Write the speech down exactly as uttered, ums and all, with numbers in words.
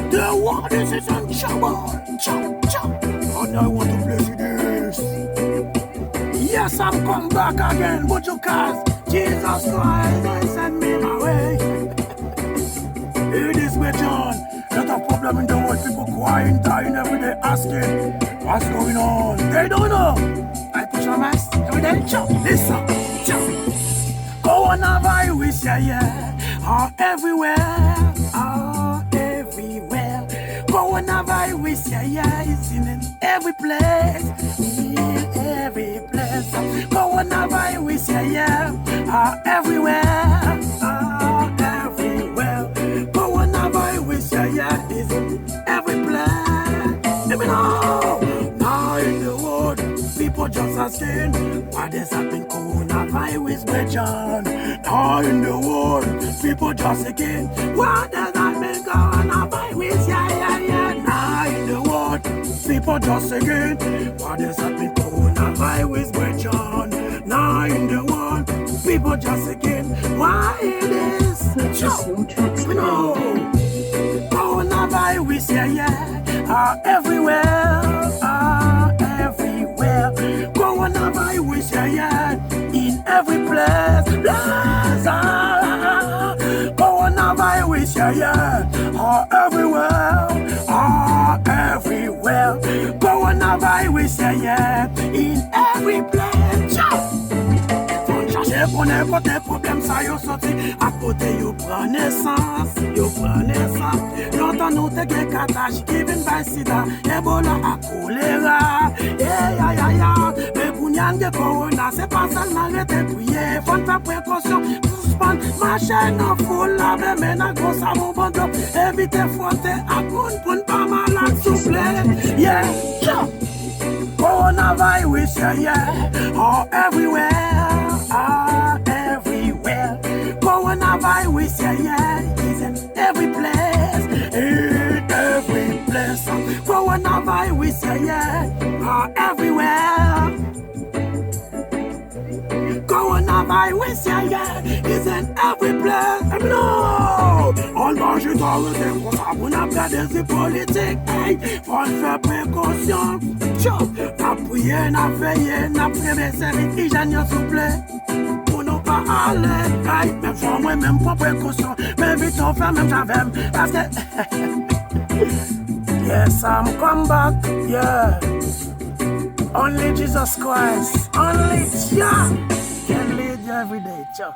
The world is in trouble. Chop, chop. And I want to play for this. Yes, I'm come back again, but you cause Jesus Christ, I send me my way. It is my John. Lot of problem in the world, people crying, dying every day, asking, what's going on? They don't know. I put on my every day, chop, listen, chop. Coronavirus, yeah, yeah, are everywhere, are everywhere. Coronavirus, yeah, yeah, is in every place, in every place. Coronavirus, yeah, yeah, are everywhere, are everywhere. Coronavirus, yeah, yeah, is in every place. Let me know. Now in the world, people just asking, what is happening? Coronavirus, brethren. Now in the world, people just again. What does that mean? Coronavirus, yeah, yeah, yeah. Now in the world, people just again. What does that mean? Coronavirus, brethren. Now in the world, people just again. Why it is? Purchase your tracks today. No. Coronavirus, yeah, yeah. Are everywhere, are everywhere. Coronavirus, yeah, yeah. In every place, Gaza. Coronavirus, yeah, yeah. Are everywhere, are everywhere. Coronavirus, yeah, yeah. In every place. Yo. Fò n chache konnen kote pwoblèm sa yo soti, ak kote yo pran nesans, yo pran nesans. Lontan nou te gen Kataj ki vin bay sida, Ebola ak kolera. Eyayaya, men kounye a n gen kowona, se pa sèlman rete priye, fò n fè prekosyon, sispann mache nan foul, lave men nan gwo savon, bon dlo, evite fwote ak moun pou n pa malad, souple. Yeah, yeah. Coronavirus, yeah, yeah, are everywhere, are everywhere. Coronavirus, yeah, yeah, is in every place, in every place. Coronavirus, yeah, yeah, are everywhere. Coronavirus, yeah, yeah, is in every place. No! Ann manje tò rete konsa pou n ap gade si politik. Hey, fò n fè prekosyon. Yo, n ap priye, n ap veye, n ap kenbe sèvis ijèn yo, souple. Pou nou pa ale, hey, menm jan mwen menm pran prekosyon. Men vit ou fè menm jan avè m, paske yes, I'm come back, yeah. Only Jesus Christ, only Jah can lead you every day, Jah.